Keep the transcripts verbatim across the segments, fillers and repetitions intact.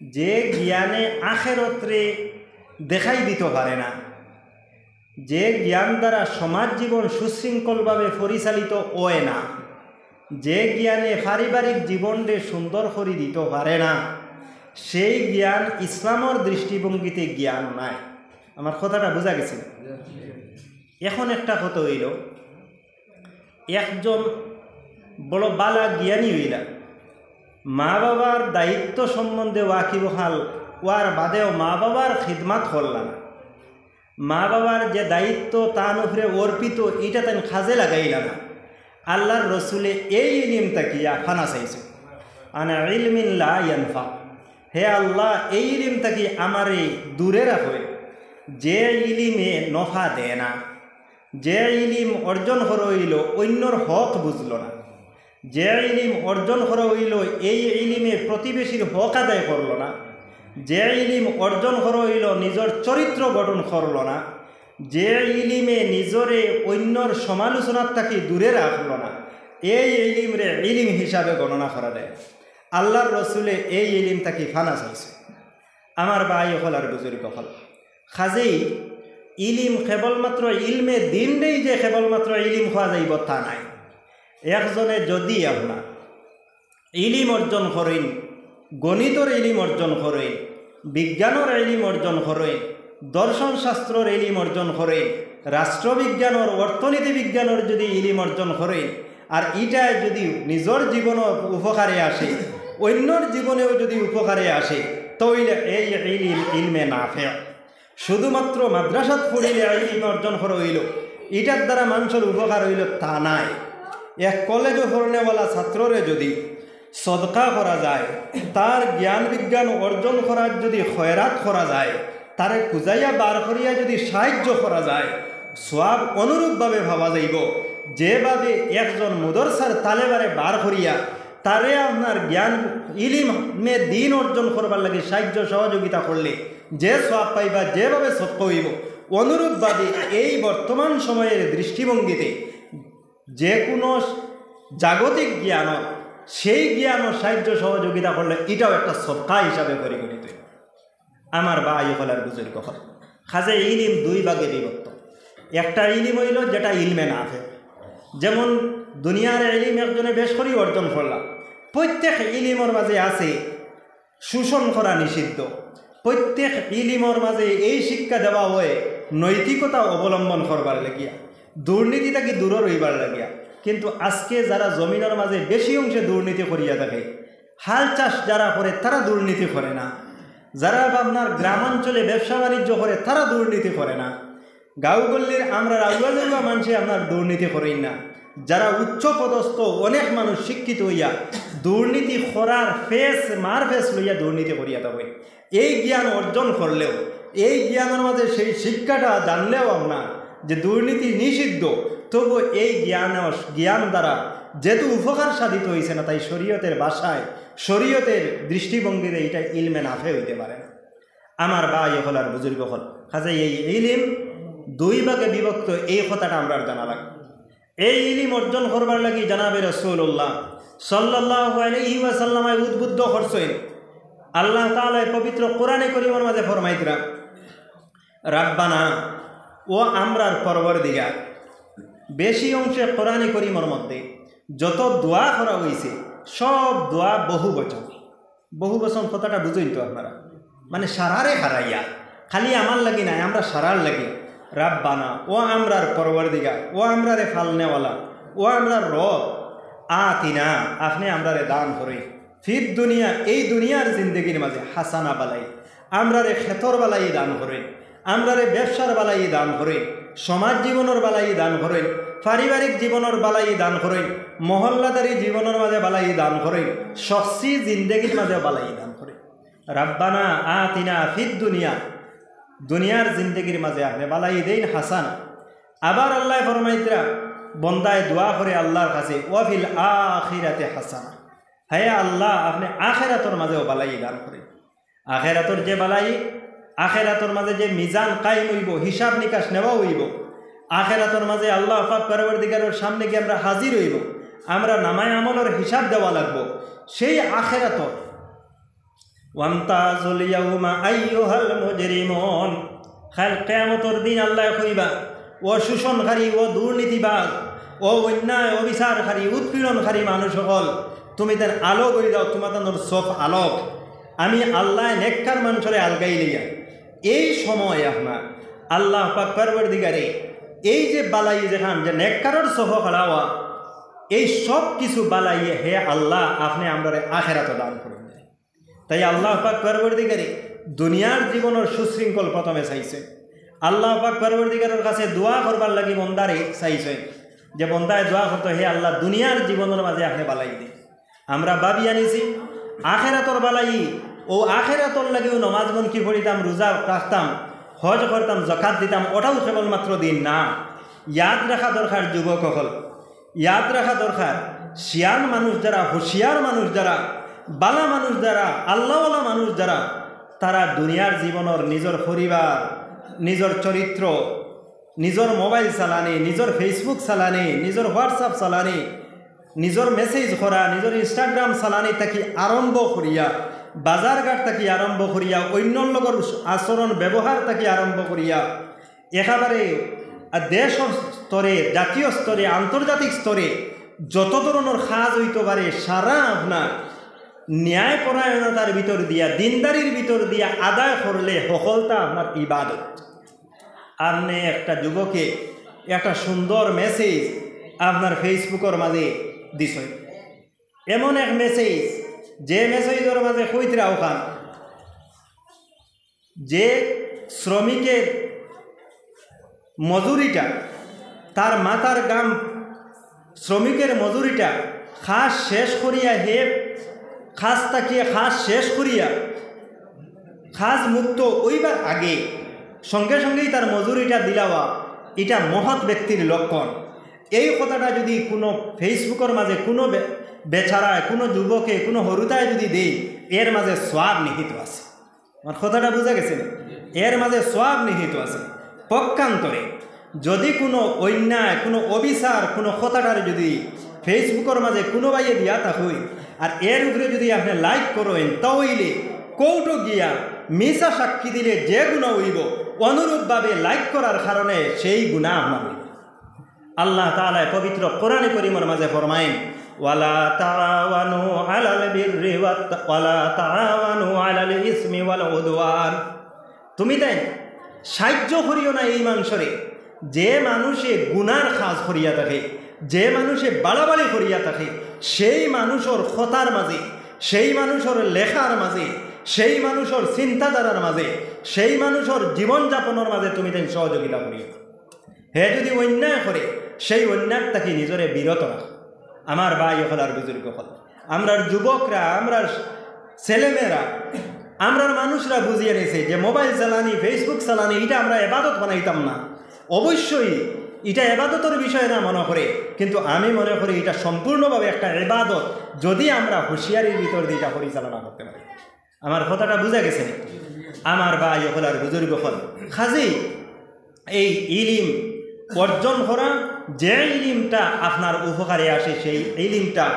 যে জ্ঞানে আখেরাতরে দেখাই দিতো পারে না, যে জ্ঞান দ্বারা সমাজ জীবন সুশৃঙ্খলভাবে পরিচালিত অয় না, যে জ্ঞানে পারিবারিক জীবনরে সুন্দর করি দিতো পারে না, সেই জ্ঞান ইসলামর দৃষ্টিভঙ্গিতে জ্ঞান নায়। আমার কথাটা বুঝা গেছে? এখন একটা কথা অইলো, একজন বড় বালা জ্ঞানী অইলা, মা বাবার দায়িত্ব সম্বন্ধে ওয়াকিবহাল অওয়ার বাদেও মা বাবার খিদমাত করলা না, মা বাবার যে দায়িত্ব তান উপরে অর্পিত, ইটা তাইন কাজে লাগাইলা না। আল্লার রসুলে এই ইলিম থাকিয়া ফানা চাইছে, আনা ইলমিন লা ইয়ানফা। হে আল্লাহ, এই ইলিম থাকি আমারে দূরে রাখো, যে ইলিমে নফা দেয় না, যে ইলিম অর্জন করা অইলো অইন্যর হক বুঝলো না, যে ইলিম অর্জন করা অইলো এই ইলিমে প্রতিবেশীর হক আদায় করলো না, যে ইলিম অর্জন করা অইলো নিজর চরিত্র গঠন করলো না, যে ইলিমে নিজরে অইন্যর সমালোচনার থাকি দূরে রাখলো না, এই ইলিমরে ইলিম হিসাবে গণনা করা যায়। আল্লার রসুলে এই ইলিম থাকি ফানা চাইছে। আমার ভাই অকল আর বুজুর্গ অকল, কাজেই ইলিম কেবলমাত্র ইলমে দিনরেই যে কেবলমাত্র ইলিম কওয়া যাইবো তা নায়। একজনে যদি আপনার ইলিম অর্জন করইন, গণিতর ইলিম অর্জন করইন, বিজ্ঞানর ইলিম অর্জন করইন, দর্শন শাস্ত্রর ইলিম অর্জন করইন, রাষ্ট্রবিজ্ঞানর, অর্থনীতি বিজ্ঞানর যদি ইলিম অর্জন করইন, আর ইটায় যদি নিজর জীবনও উপকারে আসে, অইন্যর জীবনেও যদি উপকারে আসে, তইলে এই ইলিম ইলমে নাফে। শুধুমাত্র মাদ্রাসাত পড়িলে ইলিম অর্জন করা অইলো, ইটার দ্বারা মানষর উপকার অইলো তা নায়। এক কলেজো পড়নেওয়ালা ছাত্ররে যদি সদকা করা যায়, তার জ্ঞান বিজ্ঞান অর্জন করার যদি খয়রাত করা যায়, তারে খুজাইয়া বার করিয়া যদি সাহায্য করা যায়, সওয়াব অনুরূপভাবে পাওয়া যাইবো। যেভাবে একজন মুদরসার তালেবারে বার করিয়া তারে আপনার জ্ঞান ইলিমে দিন অর্জন করবার লাগি সাহায্য সহযোগিতা করলে যে সওয়াব পাইবা, যেভাবে সদকা অইবো, অনুরূপভাবে এই বর্তমান সময়ের দৃষ্টিভঙ্গিতে যে কোনো জাগতিক জ্ঞান, সেই জ্ঞানও সাহায্য সহযোগিতা করলে ইটাও একটা সদকা হিসাবে পরিগণিত অইবো। আমার ভাই অকল আর বুজুর্গ অকল, কাজে ইলিম দুই ভাগে বিভক্ত। একটা ইলিম অইলো যেটা ইলমে নাফে, যেমন দুনিয়ার ইলিম একজনে বেশ করি অর্জন করলা, প্রত্যেক ইলিমর মাঝে আছে শোষণ করা নিষিদ্ধ। প্রত্যেক ইলিমর মাঝে এই শিক্ষা দেওয়া অয় নৈতিকতা অবলম্বন করবার লাগিয়া, দুর্নীতি থাকি দূরে রইবার লাগিয়া। কিন্তু আজকে যারা জমিনর মাঝে বেশি অংশে দুর্নীতি করিয়া থাকে, হাল চাষ যারা করে তারা দুর্নীতি করে না, যারা আপনার গ্রামাঞ্চলে ব্যবসা বাণিজ্য করে তারা দুর্নীতি করে না, গাঁও গল্লির আমরার আগুয়া জাগুয়া মানষে আপনার দুর্নীতি করইন না। যারা উচ্চ পদস্থ অনেক মানুষ শিক্ষিত অইয়া দুর্নীতি করার ফেস, মার ফেস লইয়া দুর্নীতি করিয়া থাকে। এই জ্ঞান অর্জন করলেও, এই জ্ঞানর মাঝে সেই শিক্ষাটা জানলেও আপনার যে দুর্নীতি নিষিদ্ধ, তবু এই জ্ঞান, জ্ঞান দ্বারা যেহেতু উপকার সাধিত অইছে না, তাই শরীয়তের ভাষায়, শরীয়তের দৃষ্টিভঙ্গিতে ইটা ইলমে নাফে অইতে পারে না। আমার ভাই অকল আর বুজুর্গ অকল, কাজে এই ইলিম দুই ভাগে বিভক্ত, এই কথাটা আমরার জানা লাগবো। এই ইলিম অর্জন করবার লাগি জনাবে রাসূলুল্লাহ সাল্লাল্লাহু আলাইহি ওয়াসাল্লামে উদ্বুদ্ধ করছইন। আল্লাহ তাআলায় পবিত্র কোরআনে করিমর মাঝে ফরমাইতরা, "রাব্বানা", ও আমরার পরওয়ারদিগার। বেশি অংশে কোরআনে করিমর মধ্যে যত দোয়া করা অইছে, সব দোয়া বহু বচন। বহু বচন কথাটা বুঝইন তো আপনারা, মানে সারারে হারাইয়া, খালি আমার লাগি নায়, আমরা সারার লাগি। "রাব্বানা", ও আমরার পরওয়ারদিগার, ও আমরারে ফালনেওয়ালা, ও আমরার রব, "আতিনা", আপনে আমরারে দান করইন, "ফিদ দুনিয়া", এই দুনিয়ার জিন্দেগির মাঝে, "হাসানা", বালাই, আমরারে খেতর বালাই দান করইন, আমরারে ব্যবসার বালাই দান করইন, সমাজ জীবনর বালাই দান করইন, পারিবারিক জীবনর বালাই দান করইন, মহল্লাদারি জীবনর মাঝে বালাই দান করইন, শখসি জিন্দেগির মাঝে বালাই দান করইন। "রাব্বানা আতিনা ফিদ দুনিয়া", দুনিয়ার জিন্দেগির মাঝে আপনে বালাই দেইন, "হাসানা।" আবার আল্লায় ফরমাইতরা, বন্দায় দোয়া করে আল্লার কাছে, "ওয়া ফিল আখিরাতে হাসানা", হে আল্লাহ, আপনে আখেরাতর মাঝেও বালাই দান করইন। আখেরাতর যে বালাই, আখেরাতর মাঝে যে মিজান কায়েম অইবো, হিসাব নিকাশ নেওয়া অইবো, আখেরাতর মাঝে আল্লাহ পাক পরওয়ারদিগারর সামনে গিয়া আমরা হাজির অইবো, আমরা নামায় আমলর হিসাব দেওয়া লাগবো, সেই আখেরাতর ওয়ামতাজুল ইয়াউমা আইয়ুহাল মুজরিমুন। কাইল কিয়ামতর দিন আল্লায় কইবা, "ও শোষণকারী, ও দুর্নীতিবাজ, ও অন্যায় অবিচারকারী, উৎপীড়নকারী মানুষ অকল, তুমি তান আলোক অই যাও, তুমাতানর সফ আলোক।" আমি আল্লায় নেককার মানষরে আলগাই লইয়া, এই সময় আপনার আল্লাহ পাক পরওয়ারদিগারে এই যে বালাই যেখান যে নেককারর সফ খাড়া অওয়া, এই সব কিছু বালাই হে আল্লাহ আপনে আমরারে আখেরাতো দান করইন। তাই আল্লাহ পাক পরওয়ারদিগারে দুনিয়ার জীবনর সুশৃঙ্খল প্রথমে চাইছে। আল্লাহ পাক পরওয়ারদিগারর কাছে দোয়া করবার লাগি বন্দারে চাইছে, যে বন্দায় দোয়া করতো, "হে আল্লাহ, দুনিয়ার জীবনর মাঝে আপনে বালাই দে।" আমরা ভাবিয়া নিছি আখেরাতর বালাই, অউ আখেরাতর লাগিও নমাজ বন্দী পড়িতাম, রোজা রাখতাম, হজ করতাম, জাকাত দিতাম, ওটাও কেবলমাত্র দিন না। ইয়াদ রাখা দরকার যুবক অকল, ইয়াদ রাখা দরকার, শিয়ান মানুষ যারা, হুঁশিয়ার মানুষ যারা, বালা মানুষ যারা, আল্লাহওয়ালা মানুষ যারা, তারা দুনিয়ার জীবনর নিজর পরিবার, নিজর চরিত্র, নিজর মোবাইল চালানি, নিজর Facebook চালানি, নিজর WhatsApp চালানি, নিজর message করা, নিজর Instagram চালানি থাকি আরম্ভ করিয়া, বাজারঘাট থাকি আরম্ভ করিয়া, অইন্যর লগর আচরণ ব্যবহার থাকি আরম্ভ করিয়া, একেবারে, আ, দেশর স্তরে, জাতীয় স্তরে, আন্তর্জাতিক স্তরে যত ধরনর কাজ অইতো পারে, সারা আপনার ন্যায় পরায়ণতার ভিতর দিয়া, দিনদারির ভিতর দিয়া আদায় করলে হকলতা আপনার ইবাদত। আপনে একটা যুবকে একটা সুন্দর message আপনার Facebook-র মাঝে দিছইন, এমন এক message, যে message-র মাঝে কইতরা অখান যে শ্রমিকের মজুরিটা, তার মাথার ঘাম, শ্রমিকের মজুরিটা, কাজ শেষ করিয়া হে, কাজ থাকিয়া কাজ শেষ করিয়া কাজ মুক্ত অইবার আগে সঙ্গে সঙ্গেই তার মজুরিটা দিলাওয়া, ইটা মহৎ ব্যক্তির লক্ষণ। এই কথাটা যদি কোনো Facebook-র মাঝে কোনো বে-, বেচারায়, কোনো যুবকে, কোনো হুরুতায় যদি দেয়, এর মাঝে সওয়াব নিহিত আছে। আমার কথাটা বুঝা গেছে নি? এর মাঝে সওয়াব নিহিত আছে। পক্ষান্তরে যদি কোনো অন্যায়, কোনো অবিচার, কোনো কথাটারে যদি Facebook-র মাঝে কোনো ভাইয়ে দিয়া থাকইন, আর এর উপরে যদি আপনে like করইন, তাইলে কোর্টো গিয়া মিছা সাক্ষী দিলে যে গুনা অইবো, অনুরূপভাবে like করার কারণে সেই গুনা আপনার অইবো। আল্লাহ তাআলায় পবিত্র কোরআনে করিমর মাঝে ফরমাইন, "ওয়ালা তাআওয়ানু আলাল বিররি ওয়াত-, ওয়ালা তাআওয়ানু আলাল ইসমি ওয়াল উদওয়ান।" তুমি তাইন সাহায্য করিও না এই মানষরে, যে মানুষে গুনার কাজ করিয়া থাকে, যে মানুষে বাড়াবাড়ি করিয়া থাকে, সেই মানুষর কথার মাঝে, সেই মানুষর লেখার মাঝে, সেই মানুষর চিন্তাধারার মাঝে, সেই মানুষর জীবনযাপনর মাঝে তুমি তাইন সহযোগিতা করিও না। হে যদি অন্যায় করে, সেই অন্যায় থাকি নিজরে বিরত রাখ। আমার ভাই অকল আর বুজুর্গ অকল, আমরার যুবকরা, আমরার ছেলেমেয়েরা, আমরার মানুষরা বুঝিয়া নিছে যে মোবাইল চালানি, Facebook চালানি, ইটা আমরা এবাদত বানাইতাম না। অবশ্যই ইটা এবাদতর বিষয় না মনে করে, কিন্তু আমি মনে করি ইটা সম্পূর্ণভাবে একটা এবাদত, যদি আমরা হুঁশিয়ারির ভিতর দিয়া ইটা পরিচালনা করতে পারি। আমার কথাটা বুঝা গেছে নি? আমার ভাই অকল আর বুজুর্গ অকল, কাজেই এই ইলিম অর্জন করা, যে ইলিমটা আপনার উপকারে আসে, সেই ইলিমটা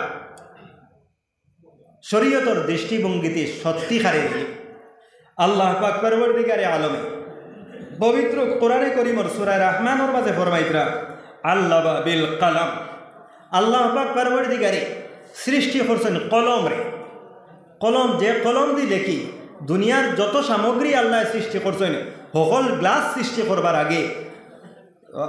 শরীয়তর দৃষ্টিভঙ্গিতে সত্যিকারের ইলিম। আল্লাহ পাক পরওয়ারদিগারে আলমে পবিত্র কোরআনে করিমর সূরা রহমানর মাঝে ফরমাইতরা, "আল্লামা বিল কালাম।" আল্লাহ পাক পরওয়ারদিগারে সৃষ্টি করছেন কলমরে। কলম, যে কলম দি লেখি, দুনিয়ার যত সামগ্রী আল্লায় সৃষ্টি করছেন, হকল গ্লাস সৃষ্টি করবার আগে,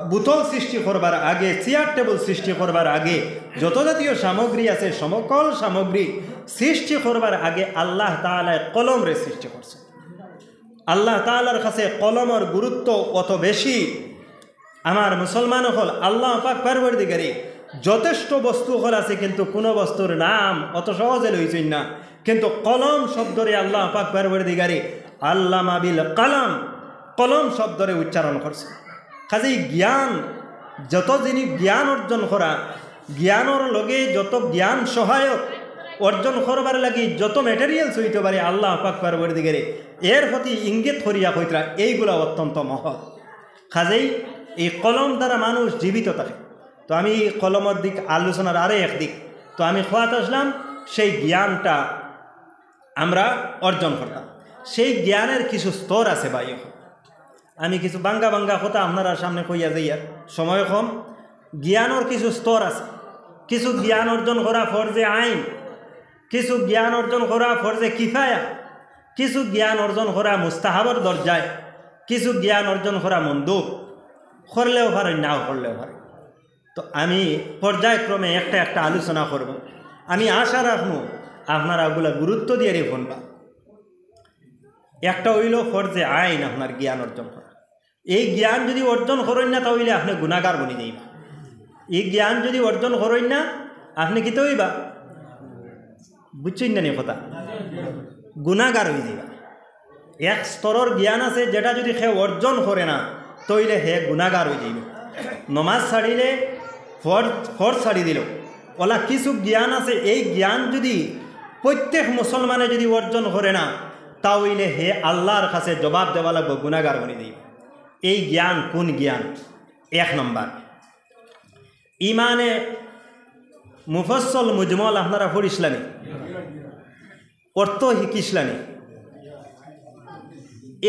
বোতল সৃষ্টি করবার আগে, চেয়ার টেবুল সৃষ্টি করবার আগে, যত জাতীয় সামগ্রী আছে, সমকল সামগ্রী সৃষ্টি করবার আগে আল্লাহ তাআলায় কলমরে সৃষ্টি করছেন। আল্লাহ তাআলার কাছে কলমর গুরুত্ব অত বেশি। আমার মুসলমান অকল, আল্লাহ পাক পরওয়ারদিগারে যথেষ্ট বস্তু অকল আছে, কিন্তু কোনো বস্তুর নাম অত সহজে লইছইন না। কিন্তু কলম শব্দরে আল্লাহ পাক পরওয়ারদিগারে আল্লামা বিল কালাম, কলম শব্দরে উচ্চারণ করছে। কাজেই জ্ঞান, যত জিনিস জ্ঞান অর্জন করা, জ্ঞানর লগে যত জ্ঞান সহায়ক অর্জন করবার লাগি যত materials অইতে পারে আল্লাহ পাক পরওয়ারদিগারে এর প্রতি ইঙ্গিত করিয়া কইতরা, এইগুলা অত্যন্ত মহৎ। কাজেই এই কলম দ্বারা মানুষ জীবিত থাকে। তো আমি এই কলমর দিক আলোচনার আরে এক দিক, তো আমি কওয়াত আসলাম সেই জ্ঞানটা আমরা অর্জন করতাম। সেই জ্ঞানের কিছু স্তর আছে ভাই। এখন আমি কিছু বাঙ্গা বাঙ্গা কথা আপনারার সামনে কইয়া যাইয়ার, সময় কম। জ্ঞানর কিছু স্তর আছে। কিছু জ্ঞান অর্জন করা ফরজে আইন, কিছু জ্ঞান অর্জন করা ফরজে কিফায়া, কিছু জ্ঞান অর্জন করা মুস্তাহাবর দরজায়, কিছু জ্ঞান অর্জন করা মন্দুব। করলেও পারেন, নাও করলেও পারেন। তো আমি পর্যায়ক্রমে একটা একটা আলোচনা করব। আমি আশা রাখমু আপনারা ওগুলা গুরুত্ব দিয়া রে শুনবা। একটা অইলো ফরজে আইন, আপনার জ্ঞান অর্জন করা। এই জ্ঞান যদি অর্জন করইন না, তা অইলে আপনে গুনাগার বনি যাইবা। এই জ্ঞান যদি অর্জন করইন না, আপনে কিতা অইবা? বুঝছইন না নি কথা? গুনাগার অই যাইবা। এক স্তরর জ্ঞান আছে, যেটা যদি কেউ অর্জন করে না, তইলে হে গুনাগার অই যাইব। নমাজ ছাড়িলে, ফরজ, ফরজ ছাড়ি দিল। ওলা কিছু জ্ঞান আছে, এই জ্ঞান যদি প্রত্যেক মুসলমানে যদি অর্জন করে না, তা অইলে হে আল্লাহর কাছে জবাব দেওয়া লাগবো, গুনাগার বনি যাইব। এই জ্ঞান কোন জ্ঞান? এক নম্বর, ইমানে মুফাসসল মুজমল আপনারা পড়ছিলা নি, অর্থ শিখছিলা নি।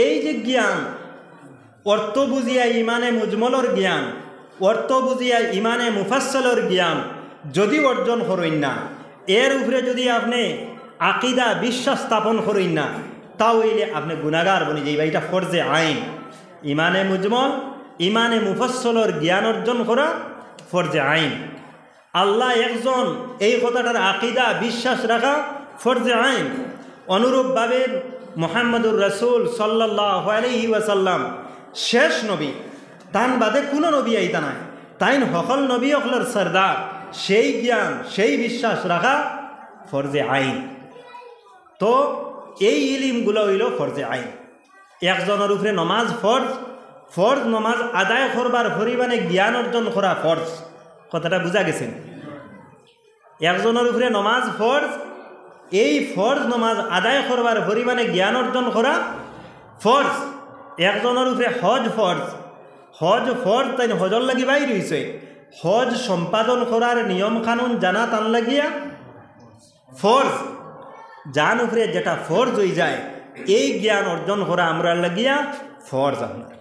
এই যে জ্ঞান, অর্থ বুঝিয়া ইমানে মুজমলর জ্ঞান, অর্থ বুঝিয়া ইমানে মুফাসসলর জ্ঞান যদি অর্জন করইন না, এর উপরে যদি আপনে আকিদা, বিশ্বাস স্থাপন করইন না, তা অইলে আপনে গুনাগার বনি যাইবা। এটা ফরজে আইন। ইমানে মুজমল, ইমানে মুফাসসলর জ্ঞান অর্জন করা ফরজে আইন। আল্লাহ একজন, এই কথাটার আকিদা, বিশ্বাস রাখা ফরজে আইন। অনুরূপভাবে মুহাম্মদুর রাসূল সাল্লাল্লাহু আলাইহি ওয়াসাল্লাম শেষ নবী, তান বাদে কোনো নবী আইতা নায়, তাইন হকল নবী অকলর সর্দার, সেই জ্ঞান, সেই বিশ্বাস রাখা ফরজে আইন। তো এই ইলিমগুলা অইলো ফরজে আইন। একজনর উপরে নমাজ ফরজ, ফরজ নমাজ আদায় করবার পরিমাণে জ্ঞান অর্জন করা ফরজ। কথাটা বুঝা গেছে নি? একজনর উপরে নমাজ ফরজ, এই ফরজ নমাজ আদায় করবার পরিমাণে জ্ঞান অর্জন করা ফরজ। একজনর উপরে হজ ফরজ, হজ ফরজ, তাইন হজর লাগি বাইর অইছে, হজ সম্পাদন করার নিয়ম কানুন জানা তান লাগিয়া ফরজ। যান উপরে যেটা ফরজ অই যায়, এই জ্ঞান অর্জন করা আমরার লাগিয়া ফরজ আপনার।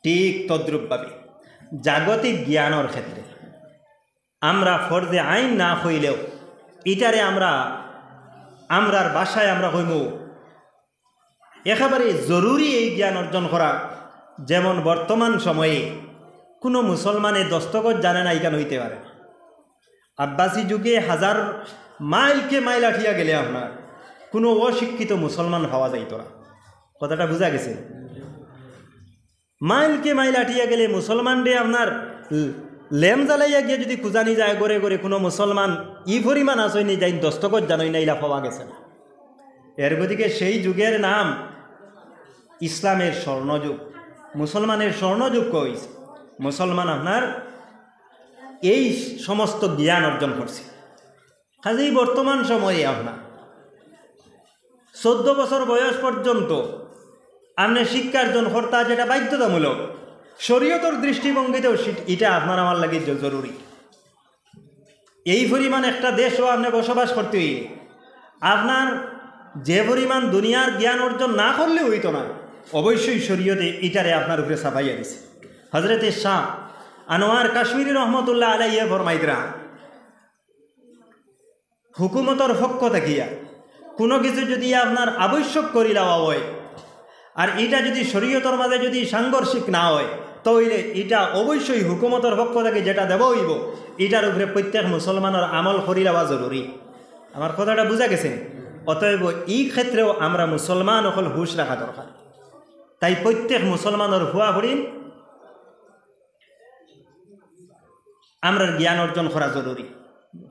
ঠিক তদ্রূপভাবে জাগতিক জ্ঞানর ক্ষেত্রে আমরা ফরজে আইন না কইলেও ইটারে আমরা, আমরার ভাষায় আমরা কইমু একেবারে জরুরি এই জ্ঞান অর্জন করা। যেমন বর্তমান সময়ে কোনো মুসলমানে দস্তখত জানে না, ইখান অইতে পারে না। আব্বাসী যুগে হাজার মাইলকে মাইল আটিয়া গেলে আপনার কোনো অশিক্ষিত মুসলমান পাওয়া যাইত না। কথাটা বুঝা গেছে? মাইলকে মাইল আটিয়া গেলে মুসলমানরে আপনার ল-, লেম জ্বালাইয়া গিয়া যদি খুঁজানি যায় ঘরে ঘরে, কোনো মুসলমান ই পরিমাণ আছইন নি যাইন দস্তখত জানইন না, ইলা পাওয়া গেছে না। এর গতিকে সেই যুগের নাম ইসলামের স্বর্ণযুগ, মুসলমানের স্বর্ণযুগ কইছে। মুসলমান আপনার এই সমস্ত জ্ঞান অর্জন করছে। কাজেই বর্তমান সময়ে আপনার চৌদ্দ বছর বয়স পর্যন্ত আপনি শিক্ষার্জন কর্তা, যেটা বাধ্যতামূলক, শরীয়তর দৃষ্টিভঙ্গিতেও সি-, এটা আপনার আমার লাগি জ-, জরুরি। এই পরিমাণ একটা দেশও আপনি বসবাস করতে হইলে আপনার যে পরিমাণ দুনিয়ার জ্ঞান অর্জন না করলে হইতো না, অবশ্যই শরীয়তে ইটারে আপনার উপরে চাপাইয়া দিছে। হজরতে শাহ আনোয়ার কাশ্মীরি রহমতুল্লাহ আলাইহি ফরমাইতরা, হুকুমতর পক্ষ থাকিয়া কোনো কিছু যদি আপনার আবশ্যক করি লওয়া হয়, আর এটা যদি শরীয়তর মাঝে যদি সাংঘর্ষিক না হয়, তাহলে এটা অবশ্যই হুকুমতর পক্ষ থেকে যেটা দেওয়া হইব, এটার উপরে প্রত্যেক মুসলমানের আমল করি লওয়া জরুরি। আমার কথাটা বুঝা গেছে? অতএব এই ক্ষেত্রেও আমরা মুসলমান অকল হুঁশ রাখা দরকার। তাই প্রত্যেক মুসলমানের হুয়া হরিণ আমরার জ্ঞান অর্জন করা জরুরি।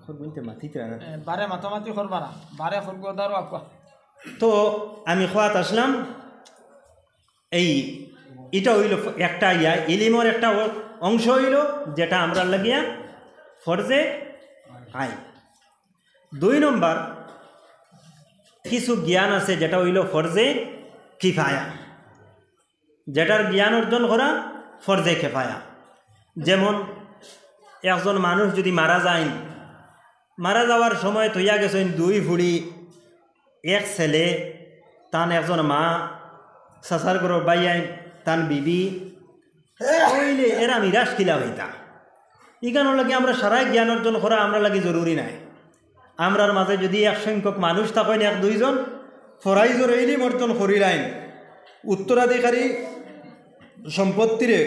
হরগুনতে মাতিতে না। এ, বারে মাতামাতি করবা না, বারে হরগোদারও আকুয়া। তো আমি খোয়াত আসলাম, এই এটা হইল ফ-, একটা ইয়া, ইলিমর একটা অ-, অংশ হইল যেটা আমরা লাগিয়া ফরজে আইন। দুই নম্বর, কিছু জ্ঞান আছে যেটা হইল ফরজে কিফায়া। যেটার জ্ঞান অর্জন করা ফরজে কেফায়া। যেমন একজন মানুষ যদি মারা যাইন, মারা যাওয়ার সময় থইয়া গেছেন দুই ফুড়ি, এক ছেলে, তান একজন মা, চাচার ঘরর ভাইয়াইন, তান বিবি, অইলে এরা মিরাস কিলা অইতা? ইখানর লাগি আমরা সারায় জ্ঞান অর্জন করা আমরা লাগি জরুরি নায়। আমরার মাঝে যুদি এক সংখ্যক মানুষ থাকইন, এক দুইজন, ফরাইজর ইলিম অর্জন করিলাইন, উত্তরাধিকারী সম্পত্তিরে,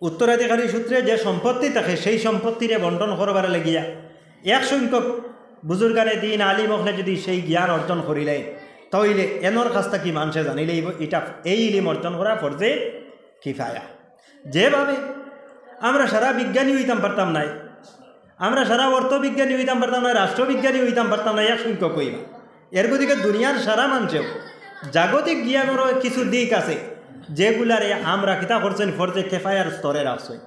উত্তরাধিকারী সূত্রে যে সম্পত্তি থাকে, সেই সম্পত্তিরে বন্টন করবার লাগিয়া এক সংখ্যক বুজুর্গানে দিন, আলিম অকলে যুদি সেই জ্ঞান অর্জন করিলাইন, তা অইলে এনর কাছ থাকি মানষে জানিলাইবো, ইটা, এই ইলিম অর্জন করা ফরজে কিফায়া। যেভাবে আমরা সারা বিজ্ঞানী অইতাম পারতাম নায়, আমরা সারা অর্থবিজ্ঞানী অইতাম পারতাম নায়, রাষ্ট্রবিজ্ঞানী অইতাম পারতাম নায়, এক সংখ্যক অইবা। এর গতিকে দুনিয়ার সারা মানষেও জাগতিক জ্ঞানরও কিছু দিক আছে, যেগুলারে আমরা কিতা করছইন, ফরজে কেফায়ার স্তরে রাখছইন।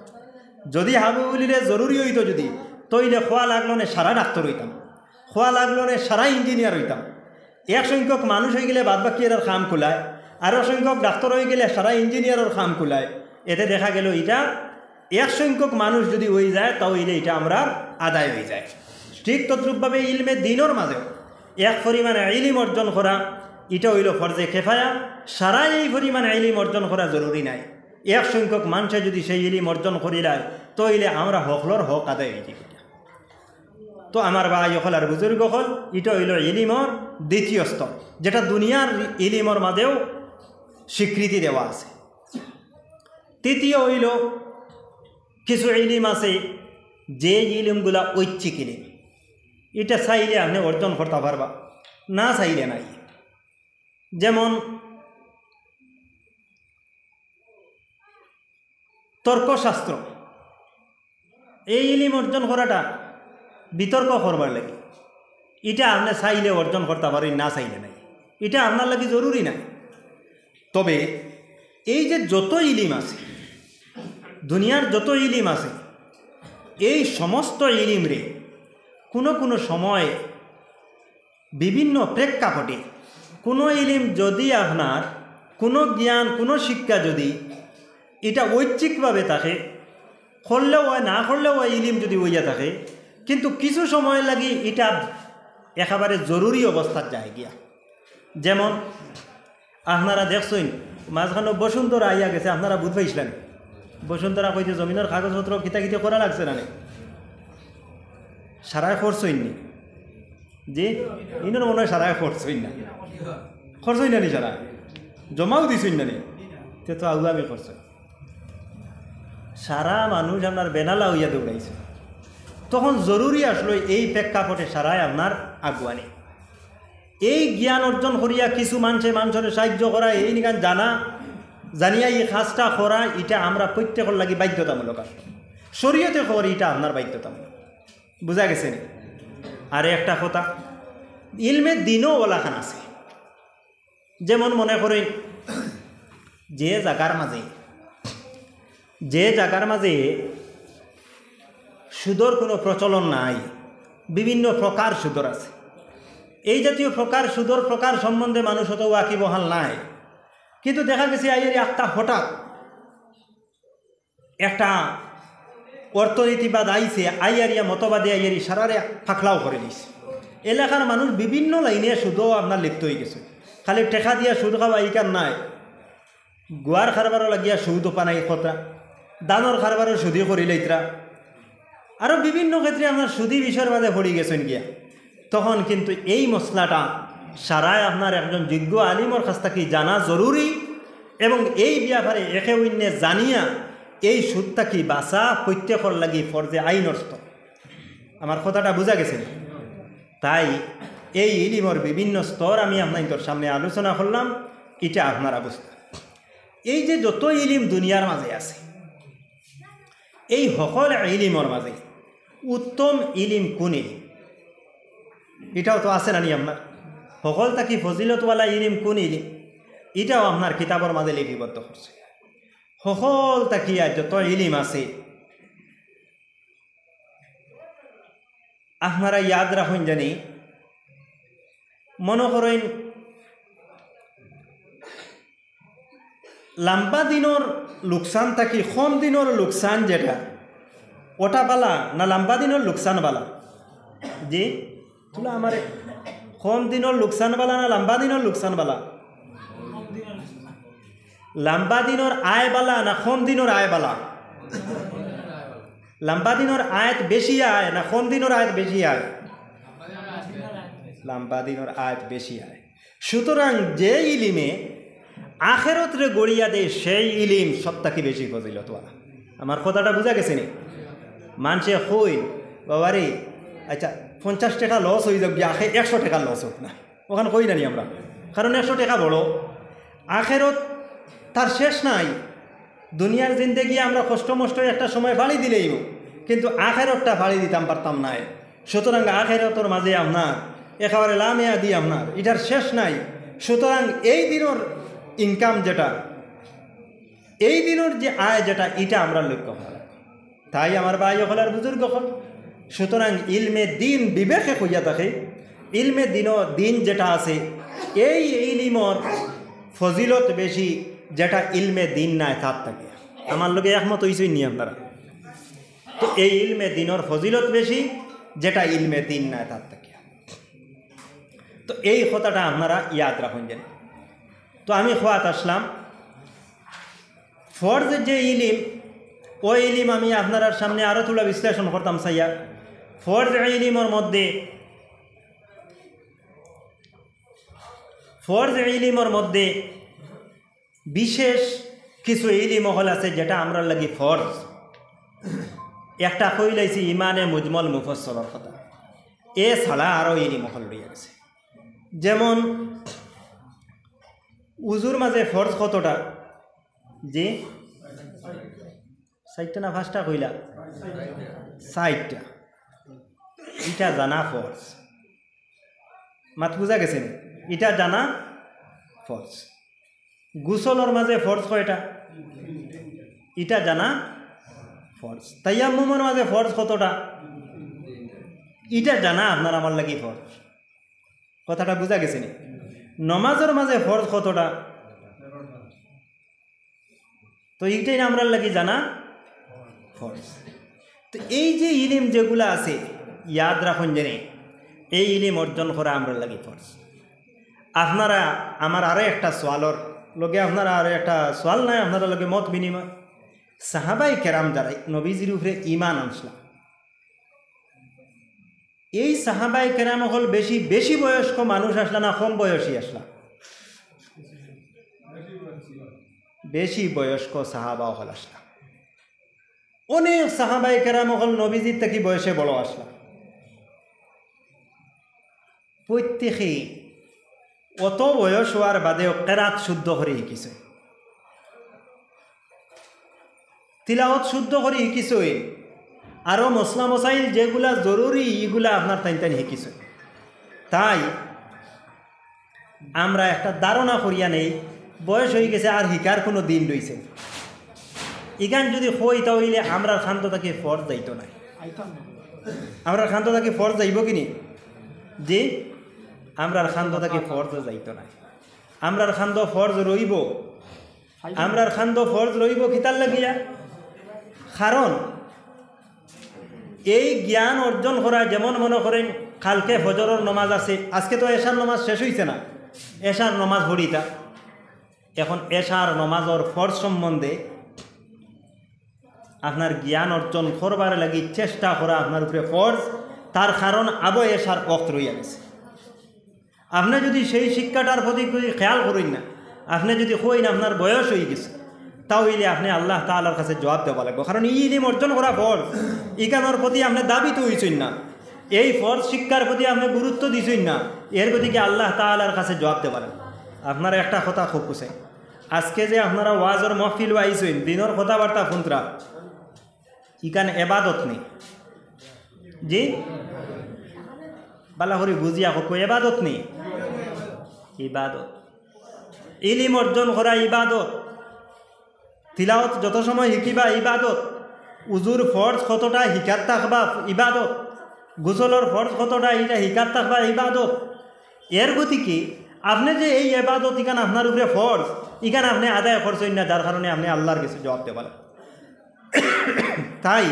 যুদি হাবুবুলিরে জরুরি অইতো যুদি, তা অইলে খোয়া লাগলো নে সারা ডাক্তার অইতাম, খোয়া লাগলো নে সারা ইঞ্জিনিয়ার অইতাম। এক সংখ্যক মানুষ অইগেলে বাদ বাকি এরার কাম কুলায়, আরো সংখ্যক ডাক্তার অইগেলে সারা ইঞ্জিনিয়ারর কাম কুলায়। এতে দেখা গেল ইটা এক সংখ্যক মানুষ যুদি অইযায়, তা অইলে ইটা আমরার আদায় অইযায়। ঠিক তদ্রূপভাবে ইলমে দিনর মাঝেও এক পরিমাণ ইলিম অর্জন করা, ইটা অইলো ফরজে কেফায়া। সারা এই পরিমাণ ইলিম অর্জন করা জরুরি নায়। এক সংখ্যক মানষে যুদি সেই ইলিম অর্জন করিলায়, তা অইলে আমরা হকলর হক আদায় অইযায়। তো আমার ভাই অকল আর বুজুর্গ অকল, ইটা অইলো ইলিমর দ্বিতীয় স্তর, যেটা দুনিয়ার ইলিমর মাঝেও স্বীকৃতি দেওয়া আছে। তৃতীয় অইলো, কিছু ইলিম আছে, যে ইলিমগুলা ঐচ্ছিক ইলিম, ইটা চাইলে আপনে অর্জন করতা পারবা, না চাইলে নাই। যেমন তর্কশাস্ত্র, এই ইলিম অর্জন করাটা বিতর্ক করবার লাগি, ইটা আপনে চাইলে অর্জন করতা পারইন, না চাইলে নাই, ইটা আপনার লাগি জরুরি নায়। তবে এই যে যত ইলিম আছে, দুনিয়ার যত ইলিম আছে, এই সমস্ত ইলিমরে কোনো কোনো সময় বিভিন্ন প্রেক্ষাপটে কোনো ইলিম যুদি আপনার, কোনো জ্ঞান, কোনো শিক্ষা যুদি ইটা ঐচ্ছিকভাবে থাকে, করলেও অয়, না করলেও অয়, ইলিম যুদি অইয়া থাকে, কিন্তু কিছু সময় লাগি ইটা একেবারে জরুরি অবস্থাত যায় গিয়া। যেমন আপনারা দেখছইন, মাঝখানো বসুন্ধরা আইয়া গেছে, আপনারা বুঝ পাইছলা নি? বসুন্ধরা কইতে জমিনর কাগজপত্র কিতা কিতা করা লাগছে না নি? সারায় করছইন নি? জি, ইনর মনে অয় সারায় করছইন না। করছইন না নি সারায়? জমাও দিছইন না নি? তে তো আগুয়ামি করছইন। সারা মানুষ আপনার বেনালা অইয়া দৌড়াইছে। তখন জরুরি আসলো এই প্রেক্ষাপটে সারায় আপনার আগুয়ানি। এই জ্ঞান অর্জন করিয়া কিছু মানষে মানষরে সাহায্য করা, এই নিকান জানা, জানিয়া এই কাজটা করা, ইটা আমরা প্রত্যেকর লাগি বাধ্যতামূলক আসলো। শরীয়তে কওর ইটা আপনার বাধ্যতামূলক। বুঝা গেছে নি? আর একটা কথা, ইলমে দিনও অলাখান আছে। যেমন মনে করইন, যে জাগার মাঝে, যে জাগার মাঝে সুদর কোনো প্রচলন নাই, বিভিন্ন প্রকার সুদর আছে, এই জাতীয় প্রকার সুদর প্রকার সম্বন্ধে মানুষ অত ওয়াকিবহাল নাই, কিন্তু দেখা গেছে আইয়ারি একটা হঠাৎ একটা অর্থনীতিবাদ আইছে, আইয়ারিয়া মতবাদে আইয়ারি সারারে ফাকলাও করে দিছে। এলাকার মানুষ বিভিন্ন লাইনে সুদও আপনার লিপ্ত অইগেছে। খালি টেকা দিয়া সুদ খাওয়া ইখান নায়, গুয়ার কারবারও লাগিয়া সুদ পানাই খতরা, ধানর কারবারও সুদি করিলাইতরা, আরও বিভিন্ন ক্ষেত্রে আপনার সুদি বিষয়র মাঝে পড়ি গেছইন গিয়া। তখন কিন্তু এই মসলাটা সারায় আপনার একজন যোগ্য আলিমর কাছ থাকি জানা জরুরি, এবং এই ব্যাপারে একে অইন্যে জানিয়া এই সুদ থাকি বাঁচা প্রত্যেকর লাগি ফরজে আইনর স্তর। আমার কথাটা বুঝা গেছে নি? তাই এই ইলিমর বিভিন্ন স্তর আমি আপনাইন্তর সামনে আলোচনা করলাম, ইটা আপনারা বুঝতা। এই যে যত ইলিম দুনিয়ার মাঝে আছে, এই হকল ইলিমর মাঝে উত্তম ইলিম কোন ইলিম? ইটাও তো আছে না নি আপনার? হকল থাকি ফজিলতওয়ালা ইলিম কোন ইলিম? ইটাও আপনার কিতাবর মাঝে লিপিবদ্ধ করছে। হকল থাকিয়া যত ইলিম আছে, আপনারা ইয়াদ রাখইন জানি, মনো করইন, লাম্বা দিনর লোকসান থাকি কম দিনর লোকসান যেটা, ওটা বালা না লাম্বা দিনর লোকসান বালা? জি, তুলা আমারে কম দিনর লোকসান বালা না লম্বা দিনর লোকসান বালা? লম্বা দিনর আয় বালা না কম দিনর আয় বালা? লম্বা দিনর আয়াত বেশি আয় না কম দিনর আয়াত বেশি আয়? লম্বা দিনর আয়াত বেশি আয়। সুতরাং যে ইলিমে আখেরাতরে গড়িয়া দেয়, সেই ইলিম সব থাকি বেশি ফজিলতওয়ালা। আমার কথাটা বুঝা গেছে নি? মানষে কইন, "বাবারে, আচ্ছা, পঞ্চাশ টেকা লস অই যাউক গিয়া, আখে একশো টেকা লস অউক না।" অখান কই না নি আমরা? কারণ একশো টেকা বড়, আখেরাত তার শেষ নাই। দুনিয়ার জিন্দেগি আমরা কষ্ট মষ্ট একটা সময় ফাড়ি দিলেই, কিন্তু আখেরাতটা ফাড়ি দিতাম পারতাম নায়। সুতরাং আখেরাতর মাঝে আপনার একেবারে লামিয়াদি আপনার, ইটার শেষ নাই। সুতরাং এই দিনর ইনকাম যেটা, এই দিনর যে আয় যেটা, ইটা আমরা লক্ষ্য করা। তাই আমার ভাই অকল আর বুজুর্গ অকল, সুতরাং ইলমে দিন বিবেকে কইয়া থাকে, ইলমে দিন, দিন যেটা আছে, এই ইলিমর ফজিলত বেশি, যেটা ইলমে দিন নায় তার থাকি। আমার লগে একমত অইছইন নি আপনারা? তো এই ইলমে দিনর ফজিলত বেশি, যেটা ইলমে দিন নায় তার থাকি। তো এই কথাটা আপনারা ইয়াদ রাখইন যেন। তো আমি কওয়াত আসলাম, ফরজ যে ইলিম, ওই ইলিম আমি আপনারার সামনে আরো থুড়া বিশ্লেষণ করতাম চাইয়া। ফরজ ইলিমর মধ্যে, ফরজ ইলিমর মধ্যে বিশেষ কিছু ইলিম অকল আছে যেটা আমরার লাগি ফরজ। একটা কইলাইছি ইমানে মুজমল মুফসসলর কথা, এ ছাড়া আরো ইলিম অকল রইয়া গেছে। যেমন উজুর মাঝে ফরজ কতটা? জি, চাইরটা না পাঁচটা কইলা? চাইরটা। ইটা জানা ফরজ। মাত বুঝা গেছে নি? ইটা জানা ফরজ। গোসলর মাঝে ফরজ কয়টা? ইটা জানা ফরজ। তায়াম্মুমর মাঝে ফরজ কতটা? ইটা জানা আপনার আমার লাগি ফরজ। কথাটা বুঝা গেছে নি? নমাজর মাঝে ফরজ কতটা? তো ইটাই না আমরার লাগি জানা ফরজ। তো এই যে ইলিম যেগুলা আছে, ইয়াদ রাখইন যেন, এই ইলিম অর্জন করা আমরার লাগি ফরজ। আপনারা, আমার আরো একটা সওয়ালর লগে, আপনারা আরো একটা সওয়াল নায়, আপনারার লগে মত বিনিময়। সাহাবায়ে কেরাম যারা নবীজির উপরে ঈমান আনছলা, এই সাহাবায়ে কেরাম অকল বেশি, বেশি বয়স্ক মানুষ আছলা না কম বয়সী আছলা? বেশি বয়স্ক সাহাবা অকল আছলা। অনেক সাহাবায়ে কেরাম অকল নবীজির থাকি বয়সে বড় আছলা। প্রত্যেকে অত বয়স অওয়ার বাদেও কেরাত শুদ্ধ করি হিকিছইন, তিলাওত শুদ্ধ করি হিকিছইন, আরো মসলা মসাইল যেগুলা জরুরি, ইগুলা আপনার তাইন তাইন হিকিছইন। তাই আমরা একটা ধারণা করিয়া নেই, বয়স অই গেছে, আর হিকার কুনু দিন রইছে না। ইখান যুদি কই, তা অইলে আমরার কান্দো থাকি ফরজ যাইতো নায়। আমরার কান্দো থাকি ফরজ যাইবো কি নি? জি, আমরার কান্দো থাকি ফরজ যাইতো নায়। আমরার কান্দো ফরজ রইবো, আমরার কান্দো ফরজ রইবো কিতার লাগিয়া? কারণ এই জ্ঞান অর্জন করা, যেমন মনো করেন, কালকে ফজরর নমাজ আছে, আজকে তো এশার নমাজ শেষ অইছে না, এশার নমাজ পড়িতা। এখন এশার নমাজর ফরজ সম্বন্ধে আপনার জ্ঞান অর্জন করবার লাগি চেষ্টা করা আপনার উপরে ফরজ, তার কারণ আবো এশার ওয়াক্ত রইয়া গেছে। আপনে যুদি সেই শিক্ষাটার প্রতি যুদি খেয়াল করইন না, আপনে যুদি কইন আপনার বয়স অই গেছে, তা অইলে আপনে আল্লাহ তাআলার কাছে জবাব দেওয়া লাগবো, কারণ ই ইলিম অর্জন করা ফরজ। ইখানর প্রতি আপনে ধাবিত অইছইন না, এই ফরজ শিক্ষার প্রতি আপনে গুরুত্ব দিছইন না, এর গতিকে আল্লাহ তাআলার কাছে জবাব দেওয়া লাগবো। আপনারা একটা কথা খুব বুঝেন, আজকে যে আপনারা ওয়াজর মহফিল আইছইন, দিনর কথাবার্তা হুনতরা, ইখান এবাদত নি? জি, বালা করি বুঝিয়া কউক্কা, এবাদত নি? ইবাদত। ইলিম অর্জন করা ইবাদত। তিলাওত যত সময় হিকিবা ইবাদত। উজুর ফরজ কতটা হিকাত থাকবা ইবাদত। গোসলর ফরজ কতটা ইটা হিকাত থাকবা ইবাদত। এর গতিকে আপনে যে এই এবাদত ইখান আপনার উপরে ফরজ, ইখান আপনে আদায় করছইন না, যার কারণে আপনে আল্লাহর গেছে জবাব দেওয়া লাগবো। তাই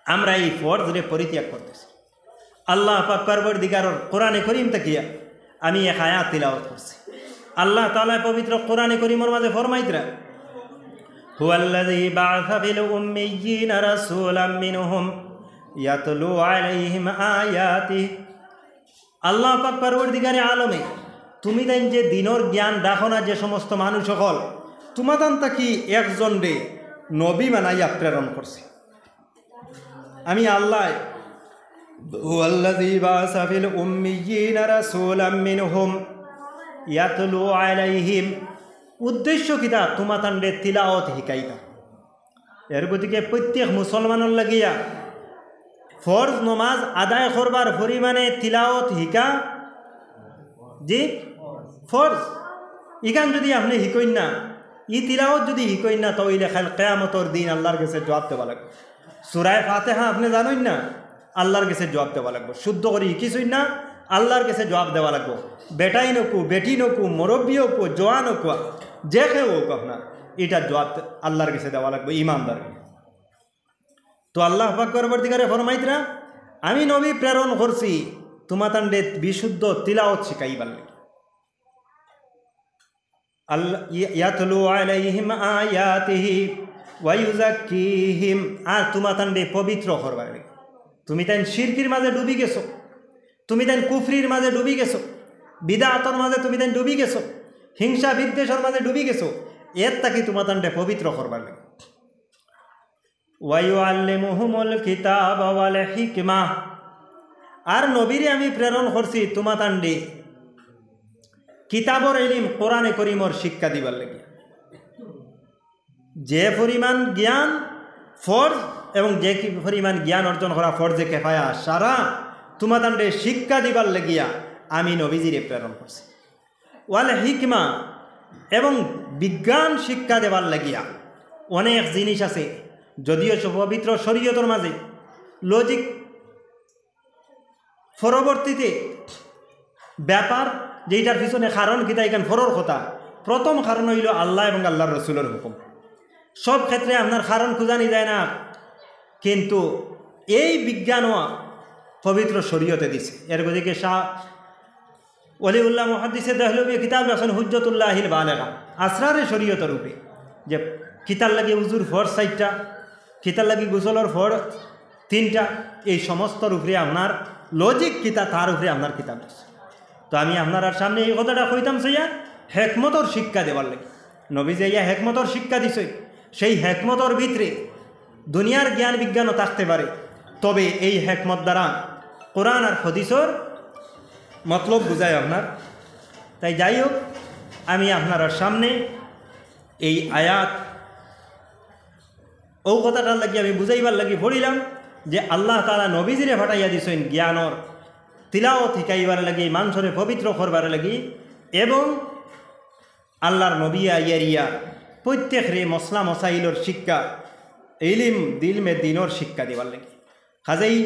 আমরা এই ফরজরে পরিত্যাগ করতেছি। আল্লাহ পাক পরওয়ারদিগারর কোরআনে করিম থাকিয়া আমি এক আয়াত তিলাওয়াত করছি। আল্লাহ তাআলা পবিত্র কোরআনে করিমর মাঝে ফরমাইতরা, "হুয়াল্লাযী বাআসা ফিল উম্মিয়্যিনা রাসূলাম মিনহুম ইয়াতলু আলাইহিম আয়াতিহি।" আল্লাহ পাক পরওয়ারদিগারে আলমে, তুমি তাইন যে দিনর জ্ঞান রাখো না যে সমস্ত মানুষ অকল, তুমাতান থাকি একজনরে নবী বানাইয়া প্রেরণ করছি। আমি আল্লাহ, "হুয়াল্লাযী বাআসা ফিল উম্মিয়্যিনা রাসূলাম মিনহুম ইয়াতলু আলাইহিম।" উদ্দেশ্য কিতা? তুমাতানরে তিলাওয়াত হিকাইতা। এর গতিকে প্রত্যেক মুসলমানর লাগিয়া ফরজ নমাজ আদায় করবার পরিমাণে তিলাওয়াত হিকা, জি, ফরজ। ইখান যদি আপনে হিকইন না, ই তিলাওয়াত যদি হিকইন না, তাইলে কাইল কিয়ামতর দিন আল্লাহর গেছে জবাব দেওয়া লাগবো। সূরায়ে ফাতিহা আপনে জানইন না, আল্লাহর গেছে জবাব দেওয়া লাগবো। শুদ্ধ করি হিকিছইন না, আল্লাহর গেছে জবাব দেওয়া লাগবো। বেটাইন অকু, বেটিন অকু, মুরব্বি অকু, জোয়ান অকু, যে কেউ অকু আপনার, ইটার জবাব আল্লাহর গেছে দেওয়া লাগবো, ইমানদার। তো আল্লাহ পাক পরওয়ারদিগারে ফরমাইতরা, "আমি নবী প্রেরণ করছি তুমাতানরে বিশুদ্ধ তিলাওয়াত শিখাইবার লাগি।" আল্লাহ, ইয়া-, ইয়াতলু আলাইহিম আয়াতিহি ওয়া ইউযাক্কিহিম, আর তুমাতানরে পবিত্র করবার লাগি। তুমি তাইন শিরকির মাঝে ডুবি গেছো, তুমি তাইন কুফরির মাঝে ডুবি গেছো, বিদআতর মাঝে তুমি তাইন ডুবি গেছো, হিংসা বিদ্বেষর মাঝে ডুবি গেছো, এর থাকি তুমাতানরে পবিত্র করবার লাগি। ওয়া ইউআল্লিমুহুমুল কিতাবা ওয়াল হিকমা, আর নবীরে আমি প্রেরণ করছি তুমাতানরে কিতাবর ইলিম, কোরআনে করিমর শিক্ষা দিবার লাগি। যে পরিমাণ জ্ঞান ফরজ এবং যে কি পরিমাণ জ্ঞান অর্জন করা ফরজে কেফায়া, সারা তুমাতানরে শিক্ষা দিবার লাগিয়া আমি নবীজিরে প্রেরণ করছি। ওয়াল হিকমা, এবং বিজ্ঞান শিক্ষা দেবার লাগিয়া। অনেক জিনিস আছে, যদিও সব পবিত্র শরীয়তর মাঝে লজিক, পরবর্তীতে ব্যাপার, যেটার পিছনে কারণ কিতা, ইখান পরর কথা। প্রথম কারণ অইলো আল্লাহ এবং আল্লাহর রসুলর হুকুম। সব ক্ষেত্রে আপনার কারণ খুঁজানি যায় না, কিন্তু এই বিজ্ঞানও পবিত্র শরীয়তে দিছে। এর গতিকে শাহ ওলিউল্লাহ মুহাদ্দিসে দেহলভীয়ে কিতাব লেখছইন হুজ্জতুল্লাহিল বালেগা, আসরারে শরীয়তর উপরে, যে কিতার লাগি উজুর ফরজ চাইরটা, কিতার লাগি গোসলর ফরজ তিনটা, এই সমস্তর উপরে আপনার লজিক কিতা, তার উপরে আপনার কিতাব আছে। তো আমি আপনারার সামনে এই কথাটা কইতাম চাইয়া হেকমতর শিক্ষা দেবার লাগি। নবীজি আইয়া হেকমতর শিক্ষা দিছে, সেই হেকমতর ভিতরে দুনিয়ার জ্ঞান বিজ্ঞানও থাকতে পারে, তবে এই হেকমত দ্বারা কোরআন আর হাদিসর মতলব বুঝায় আপনার। তাই যাই হোক, আমি আপনারার সামনে এই আয়াত, ও কথাটার লাগি আমি বুঝাইবার লাগি পড়িলাম যে আল্লাহ তাআলা নবীজিরে পাঠাইয়া দিছইন জ্ঞানর তিলাওয়াত হিকাইবার লাগি, মানষরে পবিত্র করবার লাগি, এবং আল্লাহর নবী আইয়ারিয়া প্রত্যেকরে মসলা মসাইলর শিক্ষা, ইলিম দিলমে দিনর শিক্ষা দিবার লাগি। কাজেই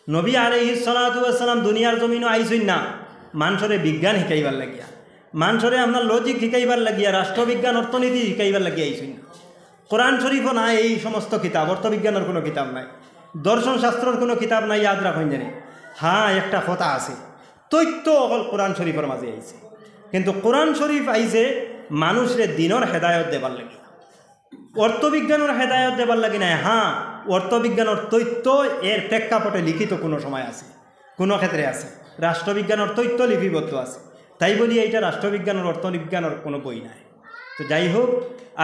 নবী আলাইহিস সালাতু ওয়াস সালাম দুনিয়ার জমিনো আইছইন না মানষরে বিজ্ঞান হিকাইবার লাগিয়া, মানষরে আপনার লজিক হিকাইবার লাগিয়া, রাষ্ট্রবিজ্ঞান, অর্থনীতি হিকাইবার লাগিয়া আইছইন না। কোরআন শরীফও নাই এই সমস্ত কিতাব, অর্থবিজ্ঞানর কুনু কিতাব নাই, দর্শন শাস্ত্রর কুনু কিতাব নাই, ইয়াদ রাখইন জানি। হ্যাঁ, একটা কথা আছে, তথ্য অকল কোরআন শরীফর মাঝে আইছে, কিন্তু কোরআন শরীফ আইছে মানষরে দিনর হেদায়ত দেবার লাগি, অর্থবিজ্ঞানর হেদায়ত দেবার লাগি নায়। হ্যাঁ, অর্থবিজ্ঞানর তথ্য এর প্রেক্ষাপটে লিখিত কুনু সময় আছে, কুনু ক্ষেত্রে আছে, রাষ্ট্রবিজ্ঞানর তথ্য লিপিবদ্ধ আছে, তাই বলি এইটা রাষ্ট্রবিজ্ঞানর, অর্থবিজ্ঞানর কুনু বই নায়। তো যাই হোক,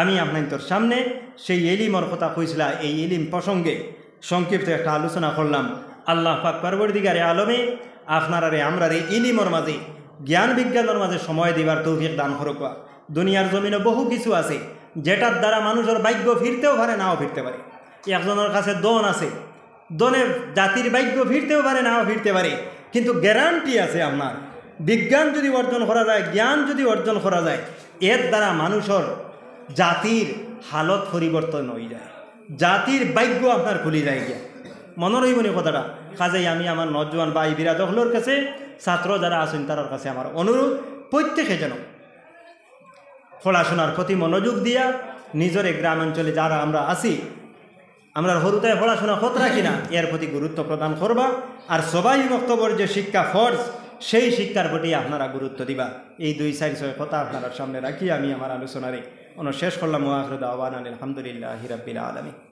আমি আপনাইন্তর সামনে সেই ইলিমর কথা কইছিলা, এই ইলিম প্রসঙ্গে সংক্ষিপ্ত একটা আলোচনা করলাম। আল্লাহ পাক পরওয়ারদিগারে আলমে আপনারারে আমরারে ইলিমর মাঝে, জ্ঞান বিজ্ঞানর মাঝে সময় দিবার তৌফিক দান করুক্কা। দুনিয়ার জমিনো বহু কিছু আছে, যেটার দ্বারা মানষর ভাগ্য ফিরতেও পারে, নাও ফিরতে পারে। একজনর কাছে ধন আছে, ধনে জাতির ভাগ্য ফিরতেও পারে, নাও ফিরতে পারে, কিন্তু গ্যারান্টি আছে আপনার, বিজ্ঞান যদি অর্জন করা যায়, জ্ঞান যদি অর্জন করা যায়, এর দ্বারা মানষর জাতির হালত পরিবর্তন অইযায়, জাতির ভাগ্য আপনার খুলি যায় গিয়া। মনো রইবনি কথাটা? কাজেই আমি আমার নওজোয়ান ভাই বিরাদ অকলর কাছে, ছাত্র যারা আছইন, তারার কাছে আমার অনুরোধ, প্রত্যেকে যেন পড়াশোনার প্রতি মনোযোগ দিয়া নিজরে গ্রামাঞ্চলে যারা আমরা আছি, আমরার হুরুতায় পড়াশোনা কররা কিনা, এর প্রতি গুরুত্ব প্রদান করবা। আর সবাই মক্তবর যে শিক্ষা ফরজ, সেই শিক্ষার প্রতি আপনারা গুরুত্ব দিবা। এই দুই চাইর ছয় কথা আপনারার সামনে রাখি আমি আমার আলোচনারে অনো শেষ করলাম। ওয়া আখিরু দাওয়ানা আলহামদুলিল্লাহি রাব্বিল আলামিন।